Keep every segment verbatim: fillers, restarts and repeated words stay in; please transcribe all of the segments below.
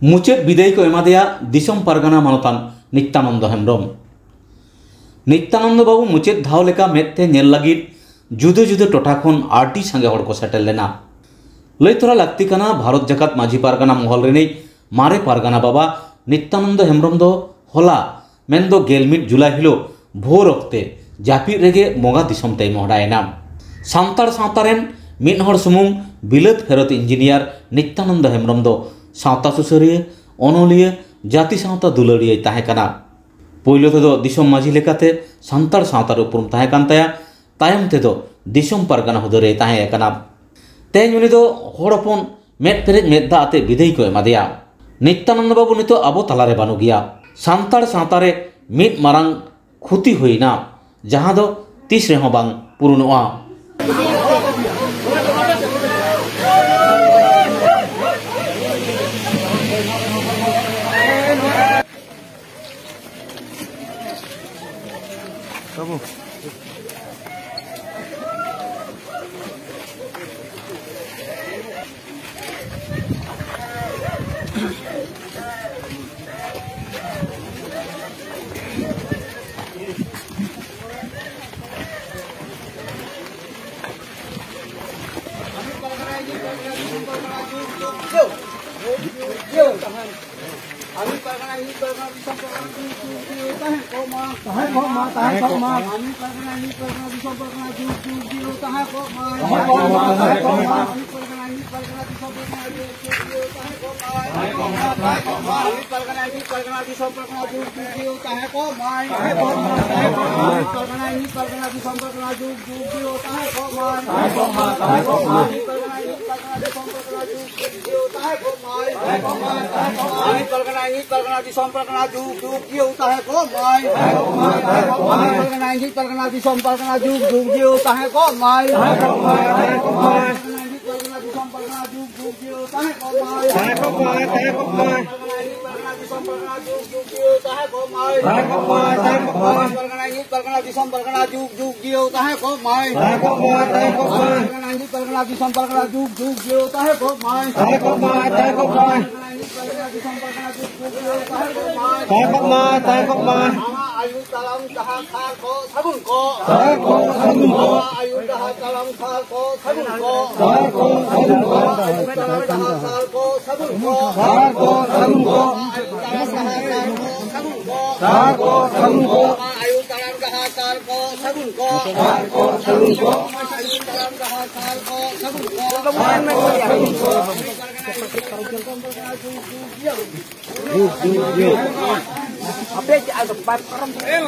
ᱢᱩᱪᱟᱹᱫ ᱵᱤᱫᱟᱹᱭ ᱠᱚ ᱮᱢᱟᱫᱮᱭᱟ ᱫᱤᱥᱚᱢ ᱯᱟᱨᱜᱟᱱᱟ ᱢᱟᱱᱚᱛᱟᱱ ᱱᱤᱛᱭᱟᱱᱚᱱᱫᱚ ᱦᱮᱢᱵᱽᱨᱚᱢ᱾ ᱱᱤᱛᱭᱟᱱᱚᱱᱫᱚ ᱵᱟᱵᱩ ᱢᱩᱪᱟᱹᱫ ᱫᱷᱟᱣ ᱞᱮᱠᱟ ᱢᱮᱫ ᱛᱮ ᱧᱮᱞ ᱞᱟᱹᱜᱤᱫ ᱡᱩᱫᱟᱹ ᱡᱩᱫᱟᱹ ᱴᱚᱴᱷᱟ ᱠᱷᱚᱱ ᱟᱹᱰᱤ ᱥᱟᱸᱜᱮ ᱦᱚᱲ ᱠᱚ ᱥᱮᱴᱮᱨ ᱞᱮᱱᱟ᱾ ᱞᱟᱹᱭ ᱛᱚᱨᱟ ᱞᱟᱹᱠᱛᱤ ᱠᱟᱱᱟ, ᱵᱷᱟᱨᱚᱛ ᱡᱟᱠᱟᱛ ᱢᱟᱹᱡᱷᱤ ᱯᱟᱨᱜᱟᱱᱟ ᱢᱚᱦᱚᱞ ᱨᱤᱱᱤᱡ ᱢᱟᱨᱮ ᱯᱟᱨᱜᱟᱱᱟ ᱵᱟᱵᱟ ᱱᱤᱛᱭᱟᱱᱚᱱᱫᱚ ᱦᱮᱢᱵᱽᱨᱚᱢ ᱫᱚ ᱦᱚᱞᱟ, ᱢᱮᱱᱫᱚ ᱜᱮᱞ ᱢᱤᱫ ᱡᱩᱞᱟᱭ ᱦᱤᱞᱳᱜ ᱵᱷᱳᱨ ᱚᱠᱛᱮ ᱡᱟᱹᱯᱤᱫ ᱨᱮᱜᱮ ᱵᱚᱸᱜᱟ ᱫᱤᱥᱚᱢ ᱛᱮᱭ ᱢᱚᱦᱰᱟᱭᱮᱱᱟ᱾ ᱥᱟᱱᱛᱟᱲ ᱥᱟᱶᱛᱟ ᱨᱮᱱ ᱢᱤᱫ ᱦᱚᱲ ᱥᱩᱢᱩᱝ ᱵᱤᱞᱟᱹᱛ ᱯᱷᱮᱨᱚᱛ ᱤᱧᱡᱤᱱᱤᱭᱟᱨ ᱱᱤᱛᱭᱟᱱᱚᱱᱫᱚ ᱦᱮᱢᱵᱽᱨᱚᱢ ᱫᱚ ᱥᱟᱶᱛᱟ ᱥᱩᱥᱟᱹᱨᱤᱭᱟᱹ, ᱚᱱᱚᱞᱤᱭᱟᱹ, ᱡᱟᱹᱛᱤ ᱥᱟᱶᱛᱟ ᱫᱩᱞᱟᱹᱲᱤᱭᱟᱹᱭ ᱛᱟᱦᱮᱸ ᱠᱟᱱᱟ᱾ ᱯᱳᱭᱞᱳ ᱛᱮᱫᱚ ᱫᱤᱥᱚᱢ ᱢᱟᱹᱡᱷᱤ ᱞᱮᱠᱟᱛᱮ ᱥᱟᱱᱛᱟᱲ ᱥᱟᱶᱛᱟ ᱨᱮ ᱩᱯᱨᱩᱢ ᱛᱟᱦᱮᱸ ᱠᱟᱱ ᱛᱟᱭᱟ᱾ ᱛᱟᱭᱚᱢ ᱛᱮᱫᱚ ᱫᱤᱥᱚᱢ ᱯᱟᱨᱜᱟᱱᱟ ᱦᱩᱫᱟᱹ ᱨᱮᱭ ᱛᱟᱦᱮᱸ ᱟᱠᱟᱱᱟ᱾ ᱛᱮᱦᱮᱧ ᱩᱱᱤ ᱫᱚ ᱦᱚᱲ ᱦᱚᱯᱚᱱ ᱢᱮᱫ ᱯᱮᱨᱮᱡ ᱢᱮᱫ ᱫᱟᱜ ᱟᱛᱮ ᱵᱤᱫᱟᱹᱭ ᱠᱚ ᱮᱢᱟᱫᱮᱭᱟ᱾ ᱱᱤᱛᱭᱟᱱᱚᱱᱫᱚ ᱵᱟᱵᱩ ᱱᱤᱛᱚᱜ ᱟᱵᱚ ᱛᱟᱞᱟᱨᱮ ᱵᱟᱹᱱᱩᱜ ᱜᱮᱭᱟ᱾ ᱥᱟᱱᱛᱟᱲ ᱥᱟᱶᱛᱟ ᱨᱮ ᱢᱤᱫ ᱢᱟᱨᱟᱝ ᱠᱷᱩᱛᱤ ᱦᱩᱭᱱᱟ, ᱡᱟᱦᱟᱸ ᱫᱚ ᱛᱤᱥ ᱨᱮᱦᱚᱸ ᱵᱟᱝ ᱯᱩᱨᱩᱱᱚᱜᱼᱟ᱾ ᱟᱹᱢᱤ ᱯᱟᱨᱜᱟᱱᱟ ᱢᱤᱫ ᱯᱟᱨᱜᱟᱱᱟ ᱫᱤᱥᱚᱢ ᱯᱟᱨᱜᱟᱱᱟ ᱡᱩᱜᱽ ᱡᱩᱜᱽ ᱡᱤᱭᱟᱹᱲ ᱛᱟᱦᱮᱸ ᱠᱚᱜ ᱢᱟ᱾ ᱛᱟᱦᱮᱸ ᱠᱚᱜ ᱢᱟ, ᱛᱟᱦᱮᱸ ᱠᱚᱜ ᱢᱟ᱾ ᱟᱹᱢᱤ ᱯᱟᱨᱜᱟᱱᱟ ᱢᱤᱫ ᱯᱟᱨᱜᱟᱱᱟ ᱫᱤᱥᱚᱢ ᱯᱟᱨᱜᱟᱱᱟ ᱡᱩᱜᱽ ᱡᱩᱜᱽ ᱡᱤᱭᱟᱹᱲ ᱛᱟᱦᱮᱸ ᱠᱚᱜ ᱢᱟ᱾ ᱛᱟᱦᱮᱸ ᱠᱚᱜ ᱢᱟ, ᱛᱟᱦᱮᱸ ᱠᱚᱜ ᱢᱟ᱾ ᱟᱹᱢᱤ ᱯᱟᱨᱜᱟᱱᱟ ᱢᱤᱫ ᱯᱟᱨᱜᱟᱱᱟ ᱫᱤᱥᱚᱢ ᱯᱟᱨᱜᱟᱱᱟ ᱡᱩᱜᱽ ᱡᱩᱜᱽ ᱡᱤᱭᱟᱹᱲ ᱛᱟᱦᱮᱸ ᱠᱚᱜ ᱢᱟ᱾ ᱟᱹᱢᱤ ᱯᱟᱨᱜᱟᱱᱟ ᱢᱤᱫ ᱯᱟᱨᱜᱟᱱᱟ ᱫᱤᱥᱚᱢ ᱯᱟᱨᱜᱟᱱᱟ ᱡᱩᱜᱽ ᱡᱩᱜᱽ ᱡᱤᱭᱟᱹᱲ ᱛᱟᱦᱮᱸ ᱠᱚᱜ ᱢᱟ᱾ ᱛᱟᱦᱮᱸ ᱠᱚᱜ ᱢᱟ, ᱛᱟᱦᱮᱸ ᱠᱚᱜ ᱢᱟ᱾ ᱟᱹᱢᱤ ᱯᱟᱨᱜᱟᱱᱟ ᱢᱤᱫ ᱯᱟᱨᱜᱟᱱᱟ ᱫᱤᱥᱚᱢ ᱯᱟᱨᱜᱟᱱᱟ ᱡᱩᱜᱽ ᱡᱩᱜᱽ ᱡᱤᱭᱟᱹᱲ ᱛᱟᱦᱮᱸ ᱠᱚᱜ ᱢᱟ᱾ ᱛᱟᱦᱮᱸ ᱠᱚᱜ ᱢᱟ, ᱛᱟᱦᱮᱸ ᱠᱚᱜ ᱢᱟ᱾ ᱟᱹᱢᱤ ᱯᱟᱨᱜᱟᱱᱟ ᱢᱤᱫ ᱯᱟᱨᱜᱟᱱᱟ ᱫᱤᱥᱚᱢ ᱯᱟᱨᱜᱟᱱᱟ ᱡᱩᱜᱽ ᱡᱩᱜᱽ ᱡᱤᱭᱟᱹᱲ ᱛᱟᱦᱮᱸ ᱠᱚᱜ ᱢᱟ᱾ ᱛᱟᱦᱮᱸ ᱠᱚᱜ ᱢᱟ, ᱛᱟᱦᱮᱸ ᱠᱚᱜ ᱢᱟ᱾ ᱟᱹᱢᱤ ᱯᱟᱨᱜᱟᱱᱟ ᱢᱤᱫ ᱯᱟᱨᱜᱟᱱᱟ ᱫᱤᱥᱚᱢ ᱯᱟᱨᱜᱟᱱᱟ ᱡᱩᱜᱽ ᱡᱩᱜᱽ ᱡᱤᱭᱟᱹᱲ ᱛᱟᱦᱮᱸ ᱠᱚᱜ ᱢᱟ᱾ ᱛᱟᱦᱮᱸ ᱠᱚᱜ ᱢᱟ, ᱛᱟᱦᱮᱸ ᱠᱚᱜ ᱢᱟ᱾ ᱟᱹᱢᱤ ᱯᱟᱨᱜᱟᱱᱟ ᱢᱤᱫ ᱯᱟᱨᱜᱟᱱᱟ ᱫᱤᱥᱚᱢ ᱯᱟᱨᱜᱟᱱᱟ ᱡᱩᱜᱽ ᱡᱩᱜᱽ ᱡᱤᱭᱟᱹᱲ ᱛᱟᱦᱮᱸ ᱠᱚᱜ ᱢᱟ᱾ ᱛᱟᱦᱮᱸ ᱠᱚᱜ ᱢᱟ, ᱛᱟᱦᱮᱸ ᱠᱚᱜ ᱢᱟ᱾ ᱟᱹᱢᱤ ᱯᱟᱨᱜᱟᱱᱟ ᱢᱤᱫ ᱯᱟᱨᱜᱟᱱᱟ ᱫᱤᱥᱚᱢ ᱯᱟᱨᱜᱟᱱᱟ ᱡᱩᱜᱽ ᱡᱩᱜᱽ ᱡᱤᱭᱟᱹᱲ ᱛᱟᱦᱮᱸ ᱠᱚᱜ ᱢᱟ᱾ ᱛᱟᱦᱮᱸ ᱠᱚᱜ ᱢᱟ, ᱛᱟᱦᱮᱸ ᱠᱚᱜ ᱢᱟ᱾ ᱟᱹᱢᱤ ᱯᱟᱨᱜᱟᱱᱟ ᱢᱤᱫ ᱯᱟᱨᱜᱟᱱᱟ ᱫᱤᱥᱚᱢ ᱯᱟᱨᱜᱟᱱᱟ ᱡᱩᱜᱽ ᱡᱩᱜᱽ ᱡᱤᱭᱟᱹᱲ ᱛᱟᱦᱮᱸ ᱠᱚᱜ ᱢᱟ᱾ ᱛᱟᱦᱮᱸ ᱠᱚᱜ ᱢᱟ, ᱛᱟᱦᱮᱸ ᱠᱚᱜ ᱢᱟ᱾ ᱟᱹᱢᱤ ᱯᱟᱨᱜᱟᱱᱟ ᱢᱤᱫ ᱯᱟᱨᱜᱟᱱᱟ ᱫᱤᱥᱚᱢ ᱯᱟᱨᱜᱟᱱᱟ ᱡᱩᱜᱽ ᱡᱩᱜᱽ ᱡᱤᱭᱟᱹᱲ ᱛᱟᱦᱮᱸ ᱠᱚᱜ ᱢᱟ᱾ ᱛᱟᱦᱮᱸ ᱠᱚᱜ ᱢᱟ, ᱛᱟᱦᱮᱸ ᱠᱚᱜ ᱢᱟ᱾ ᱟᱹᱢᱤ ᱯᱟᱨᱜᱟᱱᱟ ᱢᱤᱫ ᱯᱟᱨᱜᱟᱱᱟ ᱫᱤᱥᱚᱢ ᱯᱟᱨᱜᱟᱱᱟ ᱡᱩᱜᱽ ᱡᱩᱜᱽ ᱡᱤᱭᱟᱹᱲ ᱛᱟᱦᱮᱸ ᱠᱚᱜ ᱢᱟ᱾ ᱛᱟᱦᱮᱸ ᱠᱚᱜ ᱢᱟ, ᱛᱟᱦᱮᱸ ᱠᱚᱜ ᱢᱟ᱾ ᱛᱟᱦᱮᱸ ᱠᱚᱜ ᱢᱟ, ᱛᱟᱦᱮᱸ ᱠᱚᱜ ᱢᱟ᱾ ᱟᱢᱟᱜ ᱟᱭᱩ ᱛᱟᱲᱟᱢ ᱰᱟᱦᱟᱨ ᱥᱟᱨ ᱠᱚ ᱥᱟᱹᱜᱩᱱ ᱠᱚ᱾ ᱥᱟᱨ ᱠᱚ ᱥᱟᱹᱜᱩᱱ ᱠᱚ᱾ ᱟᱢᱟᱜ ᱟᱭᱩ ᱰᱟᱦᱟᱨ ᱛᱟᱲᱟᱢ ᱥᱟᱨ ᱠᱚ ᱥᱟᱹᱜᱩᱱ ᱠᱚ᱾ ᱥᱟᱨ ᱠᱚ ᱥᱟᱹᱜᱩᱱ ᱠᱚ᱾ ᱟᱢᱟᱜ ᱟᱭᱩ ᱛᱟᱲᱟᱢ ᱰᱟᱦᱟᱨ ᱥᱟᱨ ᱠᱚ ᱥᱟᱹᱜᱩᱱ ᱠᱚ᱾ ᱥᱟᱨ ᱠᱚ ᱥᱟᱹᱜᱩᱱ ᱠᱚ᱾ ᱟᱢᱟᱜ ᱟᱭᱩ ᱛᱟᱲᱟᱢ ᱰᱟᱦᱟᱨ ᱥᱟᱨ ᱠᱚ ᱥᱟᱹᱜᱩᱱ ᱠᱚ᱾ ᱥᱟᱨ ᱠᱚ ᱥᱟᱹᱜᱩᱱ ᱠᱚ᱾ ᱟᱢᱟᱜ ᱟᱭᱩ ᱛᱟᱲᱟᱢ ᱰᱟᱦᱟᱨ ᱥᱟᱨ ᱠᱚ ᱥᱟᱹᱜᱩᱱ ᱠᱚ᱾ ᱥᱟᱨ ᱠᱚ ᱥᱟᱹᱜᱩᱱ ᱠᱚ᱾ ᱟᱢᱟᱜ ᱟᱭᱩ ᱛᱟᱲᱟᱢ ᱰᱟᱦᱟᱨ ᱥᱟᱨ ᱠᱚ ᱥᱟᱹᱜᱩᱱ ᱠᱚ᱾ ᱥᱟᱨ ᱠᱚ ᱥᱟᱹᱜᱩᱱ ᱠᱚ᱾ ᱟᱯᱮ ᱪᱮᱫ ᱟᱫᱚ ᱵᱟᱨ ᱯᱟᱨᱚᱢ?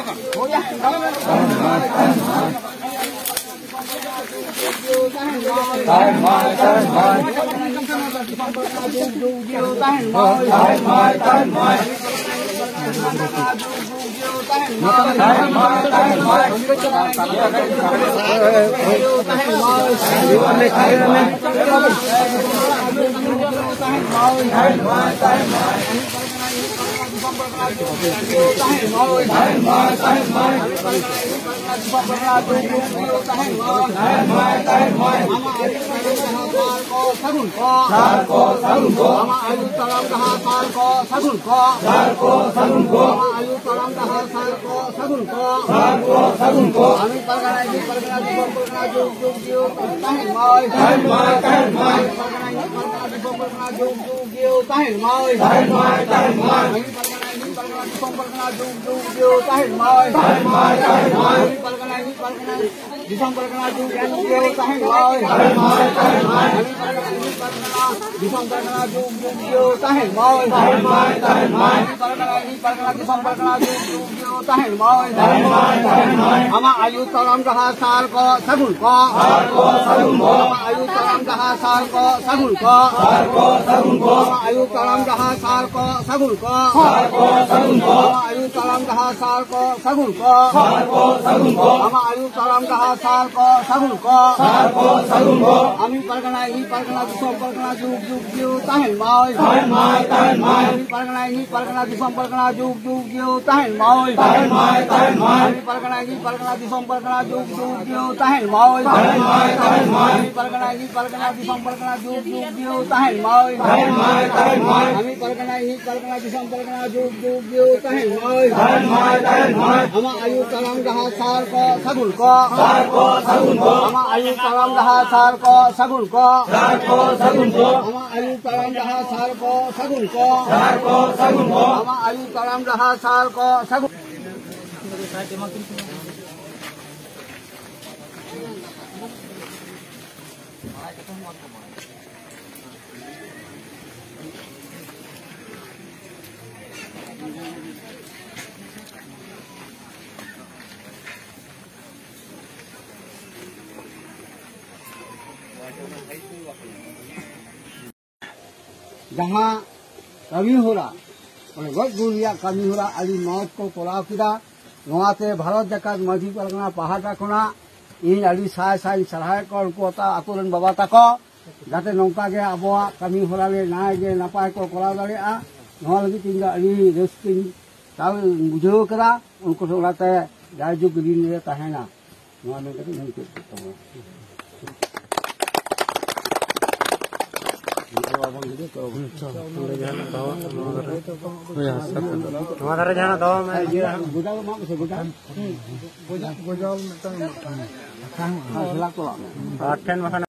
ᱦᱳᱭᱟ᱾ ᱥᱟᱹᱜᱩᱱ ᱠᱚ᱾ ᱥᱟᱨ ᱠᱚ ᱥᱟᱹᱜᱩᱱ ᱠᱚ᱾ ᱟᱢᱟᱜ ᱟᱭᱩ ᱛᱟᱲᱟᱢ ᱰᱟᱦᱟᱨ ᱥᱟᱨ ᱠᱚ ᱥᱟᱹᱜᱩᱱ ᱠᱚ᱾ ᱥᱟᱨ ᱠᱚ ᱥᱟᱹᱜᱩᱱ ᱠᱚ᱾ ᱟᱢᱟᱜ ᱟᱭᱩ ᱛᱟᱲᱟᱢ ᱰᱟᱦᱟᱨ ᱥᱟᱨ ᱠᱚ ᱥᱟᱹᱜᱩᱱ ᱠᱚ᱾ ᱥᱟᱨ ᱠᱚ ᱥᱟᱹᱜᱩᱱ ᱠᱚ᱾ ᱟᱢᱤ ᱯᱟᱨᱜᱟᱱᱟ, ᱤᱫᱤ ᱯᱟᱨᱜᱟᱱᱟ, ᱫᱤᱥᱚᱢ ᱯᱟᱨᱜᱟᱱᱟ, ᱡᱩᱜᱽ ᱡᱩᱜᱽ ᱡᱤᱭᱟᱹᱲ ᱛᱟᱦᱮᱱ ᱢᱟᱭ᱾ ᱛᱟᱦᱮᱱ ᱢᱟᱭ, ᱛᱟᱦᱮᱱ ᱢᱟᱭ᱾ ᱟᱢᱤ ᱯᱟᱨᱜᱟᱱᱟ, ᱤᱫᱤ ᱯᱟᱨᱜᱟᱱᱟ, ᱫᱤᱥᱚᱢ ᱯᱟᱨᱜᱟᱱᱟ, ᱡᱩᱜᱽ ᱡᱩᱜᱽ ᱡᱤᱭᱟᱹᱲ ᱛᱟᱦᱮᱱ ᱢᱟᱭ᱾ ᱛᱟᱦᱮᱱ ᱢᱟᱭ, ᱛᱟᱦᱮᱱ ᱢᱟᱭ᱾ ᱟᱢᱤ ᱯᱟᱨᱜᱟᱱᱟ, ᱤᱫᱤ ᱯᱟᱨᱜᱟᱱᱟ, ᱫᱤᱥᱚᱢ ᱯᱟᱨᱜᱟᱱᱟ, ᱡᱩᱜᱽ ᱡᱩᱜᱽ ᱡᱤᱭᱟᱹᱲ ᱛᱟᱦᱮᱱ ᱢᱟᱭ᱾ ᱛᱟᱦᱮᱱ ᱢᱟᱭ, ᱛᱟᱦᱮᱱ ᱢᱟᱭ᱾ ᱟᱢᱤ ᱯᱟᱨᱜᱟᱱᱟ, ᱤᱫᱤ ᱯᱟᱨᱜᱟᱱᱟ, ᱫᱤᱥᱚᱢ ᱯᱟᱨᱜᱟᱱᱟ ᱡᱩᱜᱽ ᱡᱩᱜᱽ ᱡᱤᱭᱟᱹᱲ ᱛᱟᱦᱮᱱ ᱢᱟᱭ᱾ ᱛᱟᱦᱮᱱ ᱢᱟᱭ, ᱛᱟᱦᱮᱱ ᱢᱟᱭ᱾ ᱫᱤᱥᱚᱢ ᱯᱟᱨᱜᱟᱱᱟ ᱡᱩᱜᱽ ᱡᱩᱜᱽ ᱡᱤᱭᱟᱹᱲ ᱛᱟᱦᱮᱱ ᱢᱟᱭ᱾ ᱛᱟᱦᱮᱱ ᱢᱟᱭ, ᱛᱟᱦᱮᱱ ᱢᱟᱭ᱾ ᱯᱟᱨᱜᱟᱱᱟ, ᱯᱟᱨᱜᱟᱱᱟ, ᱫᱤᱥᱚᱢ ᱯᱟᱨᱜᱟᱱᱟ ᱡᱩᱜᱽ ᱡᱩᱜᱽ ᱡᱤᱭᱟᱹᱲ ᱛᱟᱦᱮᱱ ᱢᱟᱭ᱾ ᱛᱟᱦᱮᱱ ᱢᱟᱭ, ᱛᱟᱦᱮᱱ ᱢᱟᱭ᱾ ᱟᱢᱟᱜ ᱟᱭᱩ ᱛᱟᱲᱟᱢ ᱰᱟᱦᱟᱨ ᱥᱟᱨ ᱠᱚ ᱥᱟᱹᱜᱩᱱ ᱠᱚ᱾ ᱥᱟᱨ ᱠᱚ ᱥᱟᱹᱜᱩᱱ ᱠᱚ᱾ ᱟᱢᱟᱜ ᱟᱭᱩ ᱛᱟᱲᱟᱢ ᱰᱟᱦᱟᱨ ᱥᱟᱨ ᱠᱚ ᱥᱟᱹᱜᱩᱱ ᱠᱚ᱾ ᱥᱟᱨ ᱠᱚ ᱥᱟᱹᱜᱩᱱ ᱠᱚ᱾ ᱟᱢᱟᱜ ᱟᱭᱩ ᱛᱟᱲᱟᱢ ᱰᱟᱦᱟᱨ ᱥᱟᱨ ᱠᱚ ᱥᱟᱹᱜᱩᱱ ᱠᱚ᱾ ᱥᱟᱨ ᱠᱚ ᱥᱟᱹᱜᱩᱱ ᱠᱚ᱾ ᱟᱢᱟᱜ ᱟᱭᱩ ᱛᱟᱲᱟᱢ ᱰᱟᱦᱟᱨ ᱥᱟᱨ ᱠᱚ ᱥᱟᱹᱜᱩᱱ ᱠᱚ᱾ ᱥᱟᱨ ᱠᱚ ᱥᱟᱹᱜᱩᱱ ᱠᱚ᱾ ᱟᱢᱟᱜ ᱛᱟᱲᱟᱢ ᱰᱟᱦᱟᱨ ᱥᱟᱨ ᱠᱚ ᱥᱟᱹᱜᱩᱱ ᱠᱚ᱾ ᱥᱟᱨ ᱠᱚ ᱥᱟᱹᱜᱩᱱ ᱠᱚ᱾ ᱟᱢᱤ ᱯᱟᱨᱜᱟᱱᱟ, ᱤᱧ ᱯᱟᱨᱜᱟᱱᱟ, ᱫᱤᱥᱚᱢ ᱯᱟᱨᱜᱟᱱᱟ, ᱡᱩᱜᱽ ᱡᱩᱜᱽ ᱡᱤᱭᱟᱹᱲ ᱛᱟᱦᱮᱱ ᱢᱟᱭ᱾ ᱛᱟᱦᱮᱱ ᱢᱟᱭ, ᱛᱟᱦᱮᱱ ᱢᱟᱭ᱾ ᱟᱢᱤ ᱯᱟᱨᱜᱟᱱᱟ, ᱤᱧ ᱯᱟᱨᱜᱟᱱᱟ, ᱫᱤᱥᱚᱢ ᱯᱟᱨᱜᱟᱱᱟ, ᱡᱩᱜᱽ ᱡᱩᱜᱽ ᱡᱤᱭᱟᱹᱲ ᱛᱟᱦᱮᱱ ᱢᱟᱭ᱾ ᱛᱟᱦᱮᱱ ᱢᱟᱭ, ᱛᱟᱦᱮᱱ ᱢᱟᱭ᱾ ᱟᱢᱤ ᱯᱟᱨᱜᱟᱱᱟ, ᱤᱧ ᱯᱟᱨᱜᱟᱱᱟ, ᱫᱤᱥᱚᱢ ᱯᱟᱨᱜᱟᱱᱟ, ᱡᱩᱜᱽ ᱡᱩᱜᱽ ᱡᱤᱭᱟᱹᱲ ᱛᱟᱦᱮᱱ ᱢᱟᱭ᱾ ᱛᱟᱦᱮᱱ ᱢᱟᱭ, ᱛᱟᱦᱮᱱ ᱢᱟᱭ᱾ ᱟᱢᱤ ᱯᱟᱨᱜᱟᱱᱟ, ᱤᱧ ᱯᱟᱨᱜᱟᱱᱟ, ᱫᱤᱥᱚᱢ ᱯᱟᱨᱜᱟᱱᱟ, ᱡᱩᱜᱽ ᱡᱩᱜᱽ ᱡᱤᱭᱟᱹᱲ ᱛᱟᱦᱮᱱ ᱢᱟᱭ᱾ ᱛᱟᱦᱮᱱ ᱢᱟᱭ, ᱛᱟᱦᱮᱱ ᱢᱟᱭ᱾ ᱟᱢᱤ ᱯᱟᱨᱜᱟᱱᱟ, ᱤᱧ ᱯᱟᱨᱜᱟᱱᱟ, ᱫᱤᱥᱚᱢ ᱯᱟᱨᱜᱟᱱᱟ, ᱡᱩᱜᱽ ᱡᱩᱜᱽ ᱡᱤᱭᱟᱹᱲ ᱛᱟᱦᱮᱱ ᱢᱟᱭ᱾ ᱛᱟᱦᱮᱱ ᱢᱟᱭ, ᱛᱟᱦᱮᱱ ᱢᱟᱭ᱾ ᱟᱢᱟᱜ ᱟᱭᱩ ᱛᱟᱲᱟᱢ ᱰᱟᱦᱟᱨ ᱥᱟᱨ ᱠᱚ ᱥᱟᱹᱜᱩᱱ ᱠᱚ᱾ ᱥᱟᱨ ᱠᱚ ᱥᱟᱹᱜᱩᱱ ᱠᱚ᱾ ᱟᱢᱟᱜ ᱟᱭᱩ ᱛᱟᱲᱟᱢ ᱰᱟᱦᱟᱨ ᱥᱟᱨ ᱠᱚ ᱥᱟᱹᱜᱩᱱ ᱠᱚ᱾ ᱥᱟᱨ ᱠᱚ ᱥᱟᱹᱜᱩᱱ ᱠᱚ᱾ ᱟᱢᱟᱜ ᱟᱭᱩ ᱛᱟᱲᱟᱢ ᱰᱟᱦᱟᱨ ᱥᱟᱨ ᱠᱚ ᱥᱟᱹᱜᱩᱱ ᱠᱚ᱾ ᱥᱟᱨ ᱠᱚ ᱥᱟᱹᱜᱩᱱ ᱠᱚ᱾ ᱟᱢᱟᱜ ᱟᱭᱩ ᱛᱟᱲᱟᱢ ᱰᱟᱦᱟᱨ ᱥᱟᱨ ᱠᱚ ᱥᱟᱹᱜᱩᱱ᱾ ᱡᱟᱦᱟᱸ ᱠᱟᱹᱢᱤ ᱦᱚᱨᱟ, ᱢᱟᱱᱮ ᱜᱚᱡ ᱜᱩᱨ ᱨᱮᱭᱟᱜ ᱠᱟᱹᱢᱤ ᱦᱚᱨᱟ ᱟᱹᱰᱤ ᱢᱚᱡᱽ ᱠᱚ ᱠᱚᱨᱟᱣ ᱠᱮᱫᱟ᱾ ᱱᱚᱣᱟᱛᱮ ᱵᱷᱟᱨᱚᱛ ᱡᱟᱠᱟᱛ ᱢᱟᱹᱡᱷᱤ ᱯᱟᱨᱜᱟᱱᱟ ᱯᱟᱦᱴᱟ ᱠᱷᱚᱱᱟᱜ ᱤᱧ ᱟᱹᱰᱤ ᱥᱟᱭ ᱥᱟᱭ ᱥᱟᱨᱦᱟᱣᱮᱫ ᱠᱚᱣᱟ, ᱩᱱᱠᱩ ᱟᱛᱟ-, ᱟᱛᱳ ᱨᱮᱱ ᱵᱟᱵᱟ ᱛᱟᱠᱚ, ᱡᱟᱛᱮ ᱱᱚᱝᱠᱟ ᱜᱮ ᱟᱵᱚᱣᱟᱜ ᱠᱟᱹᱢᱤ ᱦᱚᱨᱟ ᱞᱮ ᱱᱟᱭ ᱜᱮ ᱱᱟᱯᱟᱭ ᱠᱚ ᱠᱚᱨᱟᱣ ᱫᱟᱲᱮᱭᱟᱜᱼᱟ᱾ ᱱᱚᱣᱟ ᱞᱟᱹᱜᱤᱫ ᱤᱧ ᱫᱚ ᱟᱹᱰᱤ ᱨᱟᱹᱥᱠᱟᱹᱧ ᱛᱟᱣ ᱵᱩᱡᱷᱟᱹᱣ ᱠᱟᱫᱟ᱾ ᱩᱱᱠᱩ ᱴᱷᱮᱱ ᱚᱱᱟᱛᱮ ᱡᱟᱭᱡᱩᱜᱽ ᱨᱤᱱ ᱞᱮ ᱛᱟᱦᱮᱱᱟ᱾ ᱱᱚᱣᱟ ᱢᱮᱱ ᱠᱟᱛᱮ ᱤᱧ ᱢᱩᱪᱟᱹᱫ ᱠᱮᱫ ᱛᱟᱵᱚᱱᱟ᱾ ᱚᱸᱰᱮ ᱡᱟᱦᱟᱱᱟᱜ ᱫᱚᱦᱚ, ᱱᱚᱣᱟ ᱫᱷᱟᱨᱮ᱾ ᱦᱳᱭ, ᱦᱟᱥᱟ ᱠᱚ᱾ ᱱᱚᱣᱟ ᱫᱷᱟᱨᱮ ᱡᱟᱦᱟᱱᱟᱜ ᱫᱚᱦᱚ ᱢᱮ᱾ ᱤᱭᱟᱹ, ᱜᱚᱡᱟᱞ ᱢᱟᱜ ᱢᱮᱥᱮ, ᱜᱚᱡᱟᱞ᱾ ᱜᱚᱡᱟᱞ ᱢᱤᱫᱴᱟᱝ ᱢᱟᱜ ᱢᱮ᱾ ᱦᱮᱸ, ᱥᱟᱞᱟ ᱠᱚ ᱢᱟᱜ ᱢᱮ᱾ ᱟᱨ ᱴᱷᱮᱱ ᱵᱟᱠᱷᱟᱱ᱾